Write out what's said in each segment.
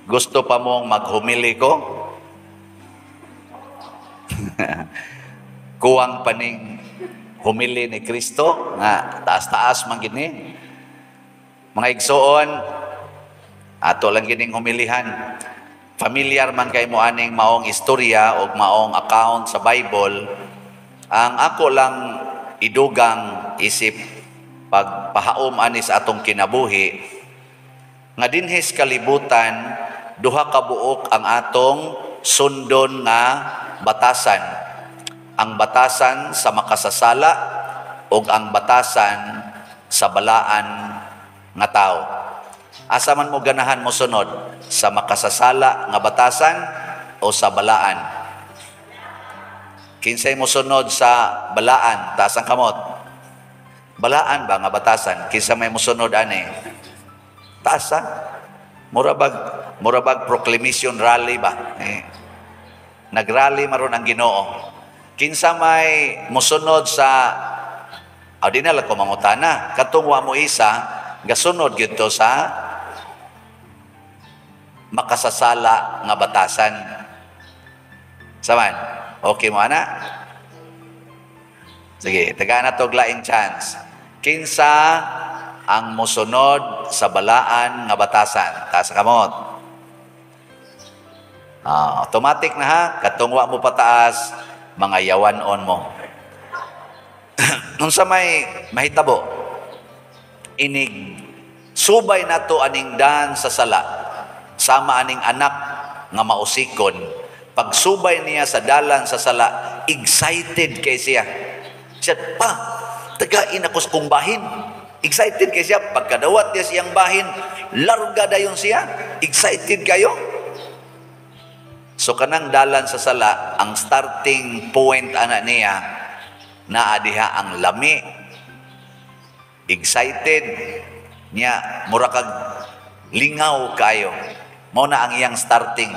Gusto pa mong maghumili ko? Kuwang paning humili ni Kristo nga taas-taas man gini. Mga igsoon, ato lang gining humilihan. Familiar man kay mo aning maong istorya o maong account sa Bible. Ang ako lang idugang isip pagpahaom ani sa atong kinabuhi nga dinhi sa kalibutan duha ka buok ang atong sundon nga batasan. Ang batasan sa makasasala ug ang batasan sa balaan nga tao. Asa man mo ganahan mo sunod? Sa makasasala nga batasan o sa balaan? Kinsay mo sunod sa balaan? Taas ang kamot. Balaan ba nga batasan? Kinsa may mosunod ani? Taas ha? Murabag proclamation rally ba? Eh, nagrally maron ang Ginoo. Kinsa may mosunod sa di na lang ko mangutana, katong wa mo isa gasunod gyud to sa makasasala nga batasan. Saman, okay mo ana? Sige, tagaan na to laing chance. Kinsa ang mosunod sa balaan nga batasan? Taas kamot. Automatic na ha, katong wa mo pataas, mga yawan-on mo. Unsa may mahitabo, inig subay nato aning daan sa sala, sama aning anak nga mausikon. Pagsubay niya sa dalan sa sala, excited kay siya. Siya, pa, tagain ako sa kong bahin. Excited kay siya. Pagkadawat niya siyang bahin, larga dayon siya. Excited kayo. So kanang dalan sa sala, ang starting point ana niya, naa diha ang lami. Excited niya, mura kag lingaw kayo. Mao na ang iyang starting.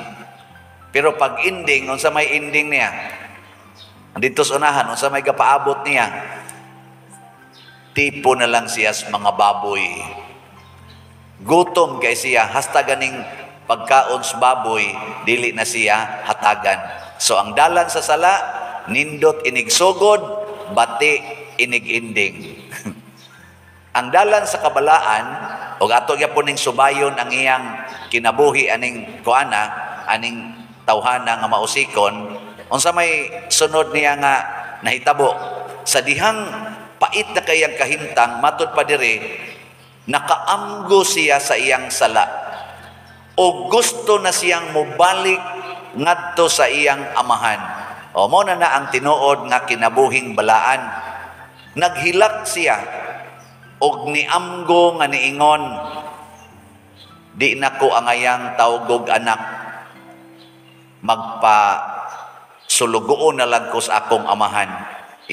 Pero pag ending, unsa may ending niya? Dito sa unahan, unsa may gapaabot niya? Tipo na lang siya sa mga baboy. Gutom kay siya, hasta ganing pagkaon sa baboy, dili na siya hatagan. So ang dalan sa sala, nindot inigsugod, bati inig-ending. Ang dalan sa kabalaan, og ato gyapon ning subayon ang iyang kinabuhi aning kuana, aning tawhana nga mausikon, unsa may sunod niya nga nahitabo sa dihang pait na kayang kahimtang, matud pa diri nakaamgo siya sa iyang sala o gusto na siyang mobalik ngadto sa iyang amahan. O mo na na ang tinuod nga kinabuhing balaan. Naghilak siya og niamgo nga niingon, di nako angayang tawgog anak, magpa sulugoon na lang ko sa akong amahan.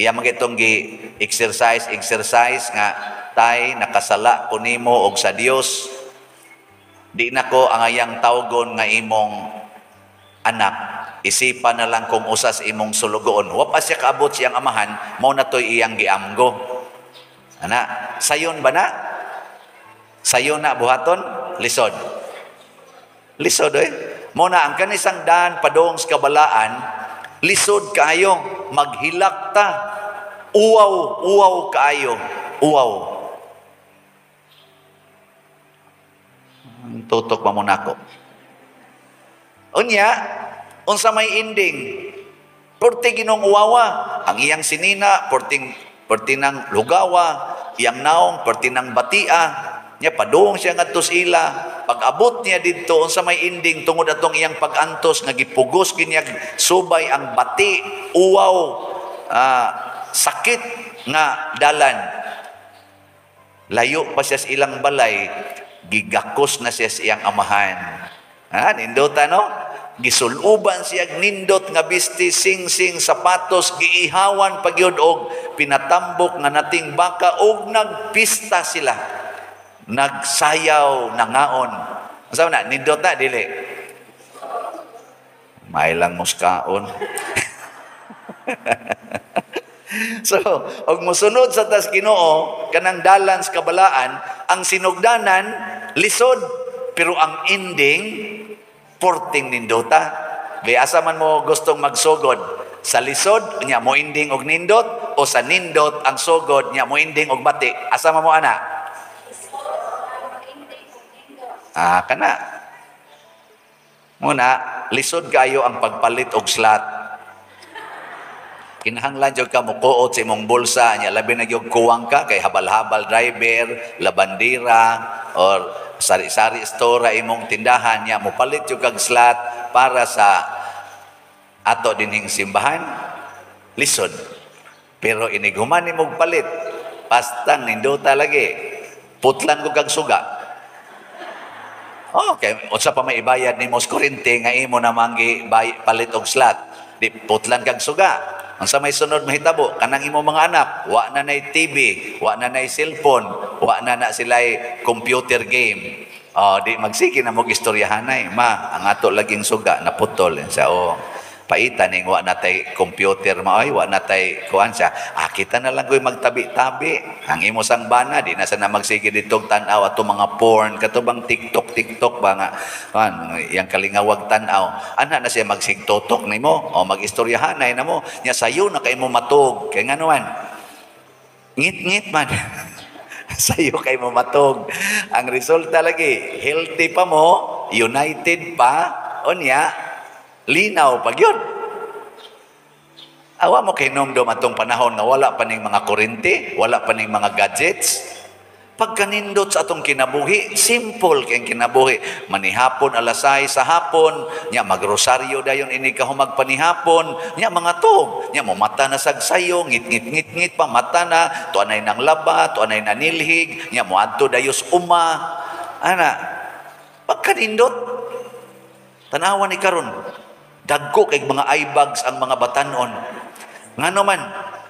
Iya man gitong gi exercise exercise nga tay nakasala ko nimo og sa Dios, di nako angayang tawgon nga imong anak, isipan na lang kung usas imong sulugoon. Wa pa siya kaabot siyang amahan, mao na to'y iyang giamgo. Ana, sayon ba na? Sayon na buhaton? Lisod. Lisod eh. Mao na ang kanisang daan padung sa kabalaan, lisod kaayo, maghilak ta. Uwaw, uwaw kaayo, uwaw. Tutok pa mo nako. Unya, unsa may ending? Porte ginong uwawa, ang iyang sinina, porte ng lugawa, iyang naong, porte ng batia, niya padung siya ngadto sa ila. Pag-abot niya didto, unsa may ending tungod atong iyang pag-antos nga gipugos ginyag subay ang bati, uwaw, sakit nga dalan. Layo pa siya sa ilang balay, gigakos na siya sa iyang amahan. Ha, nindota no? Gisuluban siya nindot nga bisti, sing-sing, sapatos, giihawan pagyud og pinatambok nga nating baka og nagpista sila. Nagsayaw nangaon. Unsa na nindot na dili? May lang muskaon. So, og mosunod sa tas Ginoo kanang dalan sa kabalaan, ang sinugdanan lisod, pero ang ending Porting nindota. Be asa man mo gustong magsugod? Sa lisod nya mo ending og nindot, o sa nindot ang sugod nya mo ending og bati? Asa man mo ana? Ah, kana. Muna, lisod kayo ang pagpalit og slot. Kinahanglan jud ka mukuot sa imong bulsa nya, labi na gyud kuwang ka kay habal-habal driver, labandira or sari-sari store imong tindahan nya, mopalit jud kag slot para sa ato dinhing simbahan. Lisod. Pero inighuman nimo palit, pastang nindota lagi. Putlan ko kag suga. Okay, unsa pa may ibayad nimo sa kuryente nga imo namang palit og slot? Di putlan kag suga. Unsa may sunod mahitabo? Kanang imo mga anak, wa na nay TV, wa na nay cellphone, wa na na sila'y computer game. Oh, di magsige na mo istoryahanay. Ma, ang ato laging suga naputol sa oh. Paita ning wa na tay computer maoy, wa na tay kuan siya. Ah, kita na lang ko'y magtabi-tabi. Ang imo sang bana di na sana magsige ditong tan-aw ato mga porn kato bang TikTok TikTok ba nga kuan yang kalingawag tan-aw. Ana na siya magsigtotok nimo o magistoryahanay namo nya sayo na kay mo matug. Kay ngano man? Ngit-ngit man. Sayo kay mo matug. Ang resulta lagi, healthy pa mo, united pa, unya linaw pag yun. Awa mo kay nomdom atong panahon nga wala pa ning mga kuryente, wala pa ning mga gadgets. Pagkanindot sa atong kinabuhi, simple kay kinabuhi. Manihapon alas 6 sa hapon, nya magrosaryo dayon ini ka humagpanihapon, nya mga tog, nya mo mata na sagsayo, ngit ngit ngit ngit pa mata na, tuanay nang laba, tuanay nanilhig, nya moadto dayos uma. Ana, pagkanindot, tanawa ni karon. Dagko kay mga eye bags ang mga batanon. Ngano man,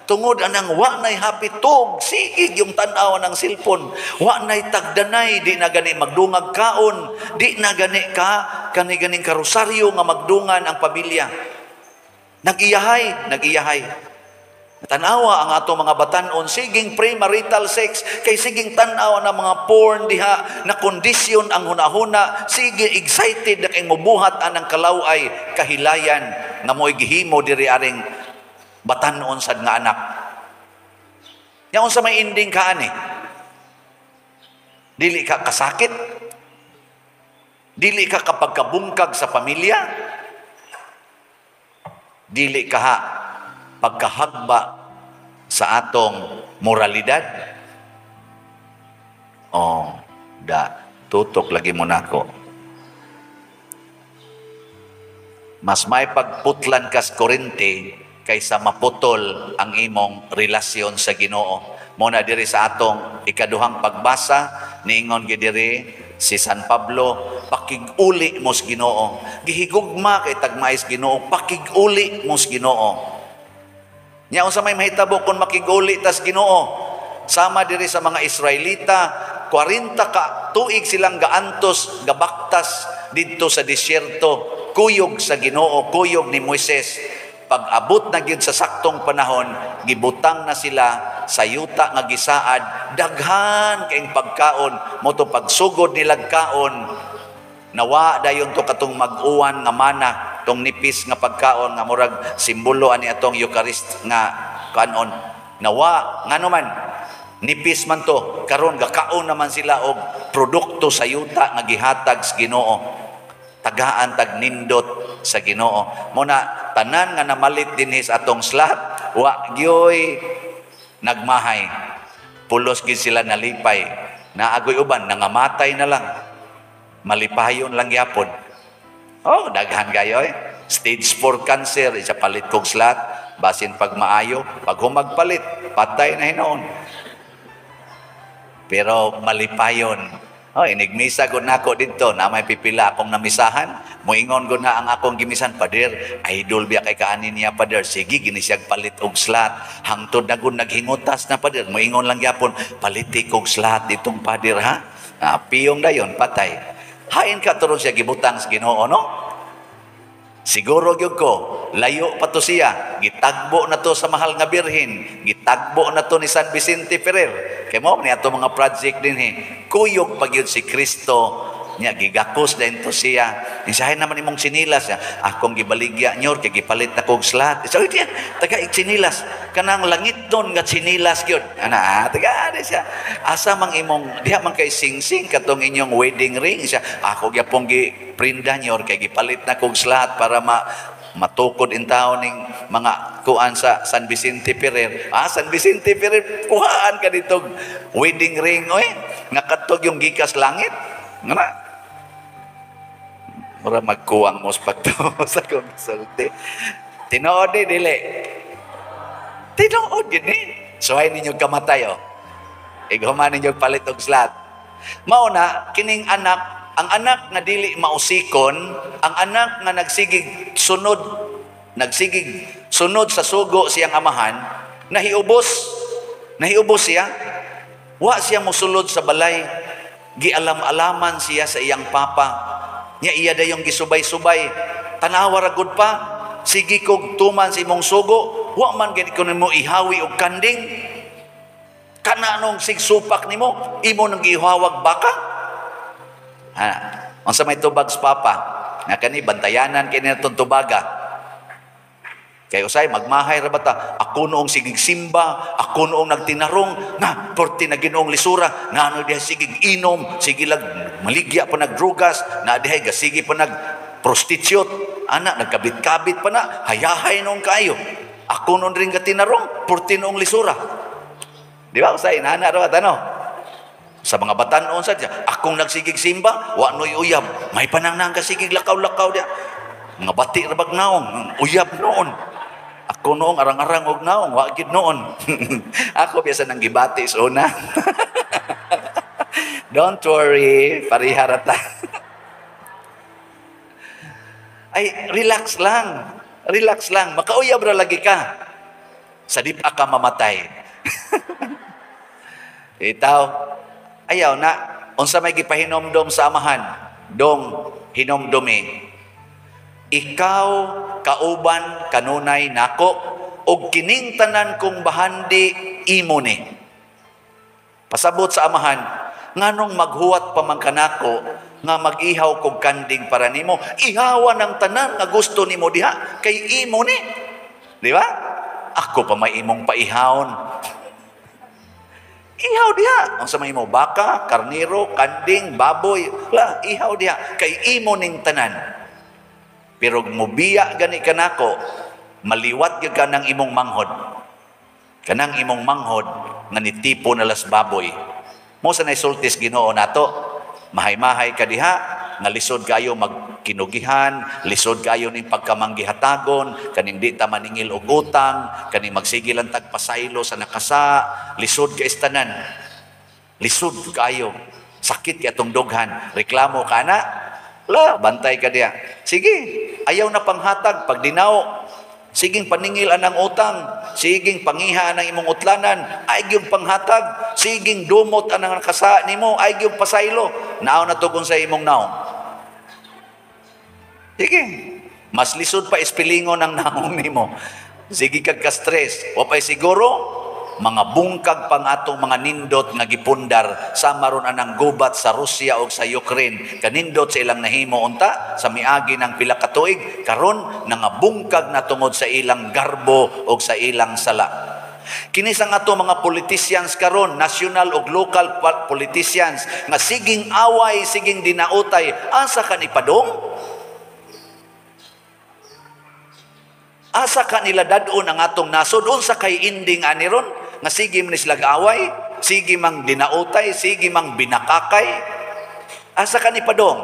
tungod anang wa nay happy tog, sige yung tan-aw ng cellphone. Wa nay tagdanay, di na gani magdungag kaon, di na gani ka kani ganing karosaryo nga magdungan ang pamilya. Nagiyahay, nagiyahay. Tanawa ang ato mga batanon, siging premarital sex, kay siging tanawa na mga porn diha, na kondisyon ang hunahuna, sige excited na kay mubuhat anang kalaway, kahilayan, nga mo'y gihimo diri aring batanon sad nga anak. Nya unsa may ending ka ani? Dili ka kasakit? Dili ka kapagkabungkag sa pamilya? Dili ka ha pagkahagba sa atong moralidad? Oh, da, tutok lagi mo nako. Mas may pagputlan kas kuryente kaysa maputol ang imong relasyon sa Ginoo. Muna diri sa atong ikaduhang pagbasa, niingon gi diri si San Pablo, pakig-uli mo sa Ginoo. Gihigugma kay tagmais Ginoo, pakig-uli mo sa Ginoo. Nya unsa may mahitabo kung makiguli tas Ginoo? Sama diri sa mga Israelita, 40 ka tuig silang gaantos, gabaktas didto sa disyerto, kuyog sa Ginoo, kuyog ni Moises. Pag-abot na gyud sa saktong panahon, gibutang na sila sa yuta nga gisaad, daghan kaayong pagkaon, mo to pagsugod nilag kaon, nawa dayon to katong mag-uwan nga mana, tong nipis nga pagkaon nga murag simbolo ani atong Eucharist nga kanon. Nawa ngano man nipis man to, karon gakaon naman sila og produkto sa yuta nga gihatag sa Ginoo. Tagaan tag nindot sa Ginoo. Muna tanan nga namalit dinhi sa atong slot, wa gyoy nagmahay. Pulos gid sila nalipay. Naagoy uban nangamatay na lang. Malipayon lang gyapon. Oh, daghan kayo eh. Stage 4 cancer, isa palit kog slot, basin pag maayo, pag humagpalit, patay na hinoon. Pero malipayon. Oh, inigmisa gud nako didto, na may pipila akong namisahan, moingon gud na ang akong gimisan, pader, idol biya kay kaani niya pader, sige gini siyag palit og slot, hangtod na gud naghingutas na pader, moingon lang gyapon, paliti kog slot ditong pader ha. Ah, piyong dayon patay. Hain ka turon siya gibutang sa Ginoo, no? Siguro gyud ko, layo pa to siya, gitagbo na to sa mahal nga birhen, gitagbo na to ni San Vicente Ferrer. Kay mao ni ato mga project dinhi, kuyog pa gyud si Kristo Nya gigakos din to siya. Isahay naman imong sinilas niya. Akong gibaligya nyor kay gipalit na kog slat. So diya taga sinilas kanang langit don nga sinilas gyud. Ana taga di siya. Asa mang imong diha man kay singsing katong inyong wedding ring siya. Ako gyapon gi prinda nyor kay gipalit na kog slat para ma matukod in taon ning mga kuan sa San Vicente Ferrer. Ah, San Vicente Ferrer, kuhaan ka dito wedding ring oy. Nga kadtog yung gikas langit. Nga mura magkuwang mo sa pagtuo sa konsulti. Tinuod eh, dili. Tinuod yun eh. Suhay ninyo kamatay oh. Ighuman ninyo palit og slat. Mao na, kining anak, ang anak nga dili mausikon, ang anak nga nagsigig sunod sa sugo siyang amahan, nahiubos. Nahiubos siya. Wa siya mosulod sa balay. Gialam-alaman siya sa iyang papa. Nya iya dayong gisubay-subay. Tanawa ra gud pa. Sige kog tuman sa imong sugo, wa man gid ko nimo ihawi og kanding. Kana nung sigsupak nimo, imo nang gihawag baka. Ha, unsa may tubag sa papa? Nga kani bantayanan kini natong tubaga. Kay usay magmahay ra bata, ako noong sigig simba, ako noong nagtinarong, na porti na Ginoong lisura, na ano diha sigig inom, sige lag maligya pa nagdrugas, na diha gasigi pa nag prostitute, ana nagkabit-kabit pa na, hayahay noong kayo. Ako noon rin gatinarong, porti noong lisura. Di ba usay inana ra bata no? Sa mga batan-on sa diya, akong nagsigig simba, wa noy uyab, may panang kasigig lakaw-lakaw diya. Mga bati ra bag naong, uyab noon. Ako noong arang-arang og naong, wa gid noon. Ako biasa nang gibati sa una. Don't worry, pariha ra ta. Ay, relax lang. Relax lang. Makauyab ra lagi ka. Sa di pa ka mamatay. Itaw, ayaw na. Unsa may gipahinomdom sa amahan? Dong hinomdomi. Ikaw kauban kanunay nako og kining tanan kong bahandi imo ni. Pasabot sa amahan, nganong maghuwat pa man kanako nga mag-ihaw kog kanding para nimo, ihawan ang tanan nga gusto nimo diha kay imo ni. Di ba? Ako pa may imong paihawon. Ihaw diha. Ang sa may imo baka, karniro, kanding, baboy, la, ihaw diha kay imo ning tanan. Pero mubiya gani kanako, maliwat gyud ka ng imong manghod. Kanang imong manghod nga nitipo na las baboy. Mo sa naisultis Ginoo nato, mahay-mahay ka diha, nga lisod kayo magkinugihan, lisod kayo ning pagkamanggihatagon, kaning di ta maningil og utang, kaning magsigil ang tagpasaylo sa nakasa, lisod ka istanan. Lisod kayo. Sakit kay atong dughan, reklamo ka na, la, bantay ka diha. Sige, ayaw na panghatag, pag dinaw, siging paningil anang utang, siging pangiha anang imong utlanan, ay gyud panghatag, siging dumot anang nakasa nimo, ay gyud pasaylo, naaw na tugon sa imong naong. Sige, mas lisod pa ispilingon ang naong nimo. Sige kag ka-stress, wa pay siguro mga bungkag pang atong mga nindot nga gipundar sama ron anang gubat sa Russia o sa Ukraine, kanindot sa ilang nahimo unta sa miagi ng pila ka tuig, karon nangabungkag na tungod sa ilang garbo o sa ilang sala. Kini sa ato mga politicians karon, national o local politicians nga siging away, siging dinautay, asa ka ni padong? Asa ka nila dad-on ang atong nasod? Unsa kay ending ani ron? Nga sige man sila away, sige mang dinautay, sige mang binakakay. Asa ka ni padong?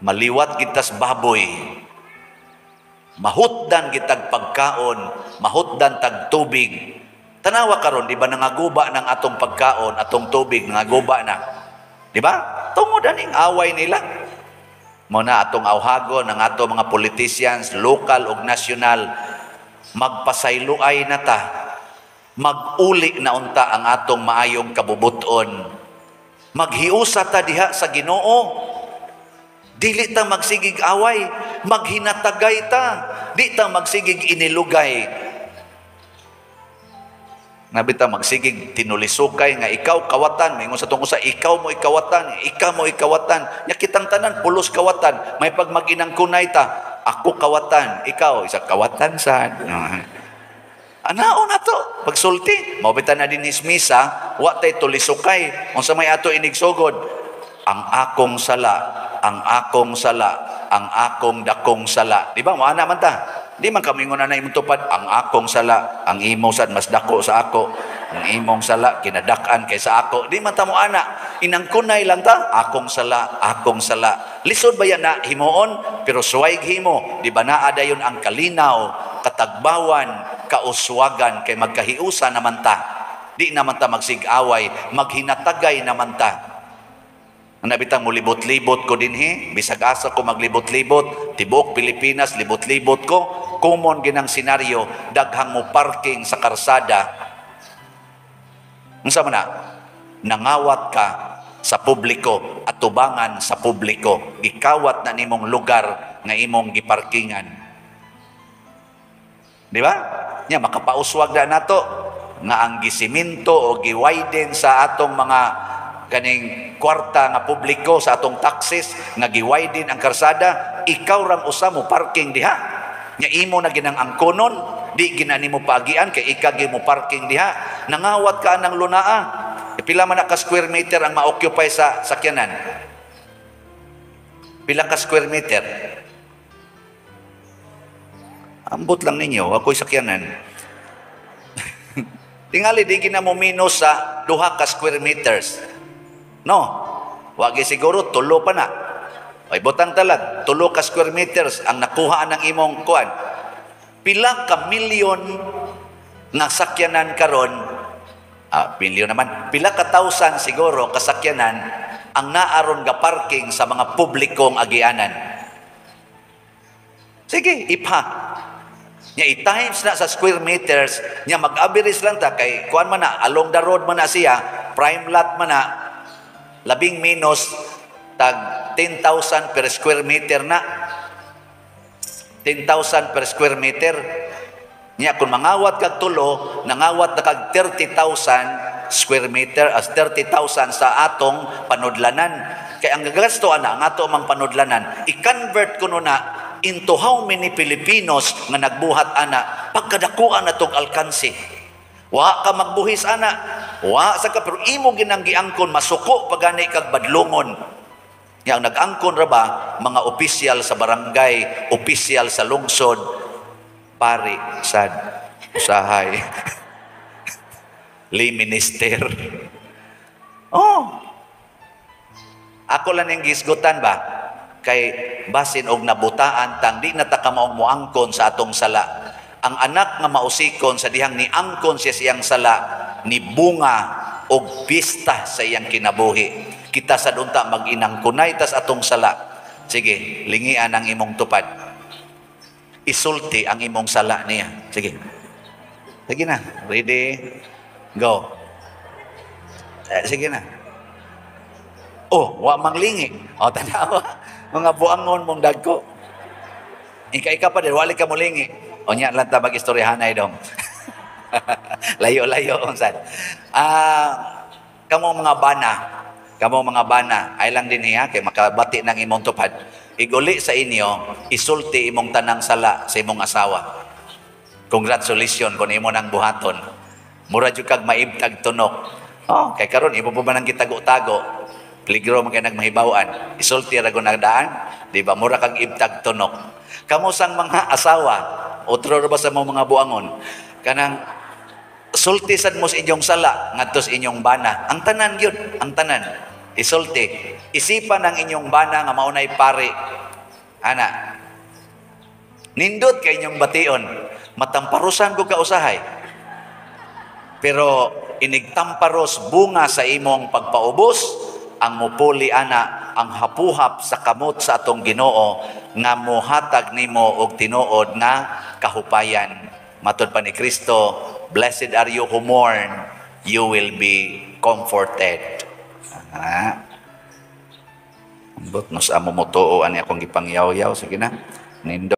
Maliwat kitas baboy. Mahutdan kitag pagkaon, mahutdan tag tubig. Tanawa karon, di ba nangaguba ng atong pagkaon, atong tubig nangaguba na. Di ba? Tungod aning away nila. Mao na atong awhagon ang ato mga politicians, local ug national, magpasayloay na ta, mag-uli na unta ang atong maayong kabubuton. Maghiusa ta diha sa Ginoo. Dili ta magsigig away, maghinatagay ta, di ta magsigig inilugay. Nabita magsigig tinulisukay nga ikaw kawatan, maingon sa tungkol sa ikaw mo ikawatan, ikaw mo ikawatan. Nya kitang tanan pulos kawatan, may pag mag-inang kunay ta, ako kawatan, ikaw isa kawatan sad. Anaon na to? Pagsulti, mao bitaw na dinhis misa, wa tay tulisukay. Unsa may ato inigsugod? Ang akong sala, ang akong sala, ang akong dakong sala. Di ba? Mo ana man ta. Di man kami na imong tupad, ang akong sala, ang imo sad mas dako sa ako, ang imong sala kinadak-an kaysa ako. Di man ta mo ana, inangkunay lang ta, akong sala, akong sala. Lisod ba yan na himuon? Pero suway himo, di ba naa dayon ang kalinaw, katagbawan, kauswagan, kay magkahiusa naman ta. Di naman ta magsigaway, maghinatagay naman ta. Nabitang mo libot-libot ko dinhi, bisag asa ko maglibot-libot, tibuok Pilipinas libot-libot ko, common ginang senaryo, daghang mo parking sa karsada. Unsa man na? Nangawat ka sa publiko at tubangan sa publiko, gikawat na nimong lugar nga imong giparkingan. Di ba? Nya makapauswag na nato nga ang gisiminto o giwiden sa atong mga kaning kwarta nga publiko sa atong taxes nga giwiden ang karsada, ikaw rang usa mo parking diha. Nya imo na ginang angkonon, di gina nimo paagian kay ika gyud mo parking diha. Nangawat ka ng lunaa. E pila man na ka square meter ang ma-occupy sa sakyanan? Pila ka square meter? Ambot lang ninyo, ako'y sakyanan. Tingali, di gina mo minus sa 2 ka square meters. No, wagi siguro, 3 pa na. Ay, butang talag, 3 ka square meters ang nakuha ng imong kuan. Pila ka milyon nga sakyanan karon, milyon naman, pila ka thousand siguro kasakyanan ang naaron ga parking sa mga publikong agianan. Sige, ipa. Nya i-times na sa square meters, nya mag-average lang ta kay kuan man na, along the road man na siya, prime lot man na, labing minus tag 10,000 per square meter na. 10,000 per square meter. Nya kung mangawat kag tulo, nangawat na kag 30,000 square meter as 30,000 sa atong panudlanan. Kay ang gagasto ana ang ato mang panudlanan, i-convert kuno na into how many Pilipinos nga nagbuhat ana pagkadakuan na tong alkansi. Wa ka magbuhis ana, wa sa ka pero imo ginang giangkon masuko pagani kag badlongon. Nya ang nag-angkon ra ba mga opisyal sa barangay, opisyal sa lungsod, pari sad usahay. Lay minister. Oh. Ako lang ning gisgutan ba kay basin og nabutaan tang di na ta kamaong moangkon sa atong sala. Ang anak nga mausikon sa dihang niangkon siya siyang sala, ni bunga og pista sa iyang kinabuhi. Kita sa unta mag-inangkunay tas atong sala. Sige, lingian ang imong tupad. Isulti ang imong sala niya. Sige. Sige na. Ready? Go. Sige na. Oh, wa mang lingi. Oh, tanawa. Mga buangon mong dagko. Ika-ika pa din, wali ka molingi. O nya lang ta mag-istoryahanay dong. Layo-layo unsan. Kamo mga bana, ay lang din niya kay makabati ng imong tupad. Iguli sa inyo, isulti imong tanang sala sa imong asawa. Congratulations kung imo nang buhaton. Mura jud kag maibtag tunok. Oh, kay karon imo pa man ang gitago-tago. Peligro man kay nagmahibaw-an. Isulti ra gud nagdaan, di ba? Mura kag ibtag tunok. Kamo sang mga asawa, otro ra ba sa mga buangon? Kanang sulti sad mo sa inyong sala ngadto sa inyong bana. Ang tanan gyud, ang tanan. Isulti. Isipan ang inyong bana nga maunay pari. Ana. Nindot kay inyong bation. Matamparusan ko ka usahay. Pero inigtamparos bunga sa imong pagpaubos, ang mupuli ana ang hapuhap sa kamot sa atong Ginoo nga mohatag nimo og tinuod nga kahupayan. Matod pa ni Kristo, blessed are you who mourn, you will be comforted. Ah. Ambot no sa amo motuo ani akong gipangyaw-yaw, sige na. Nindot.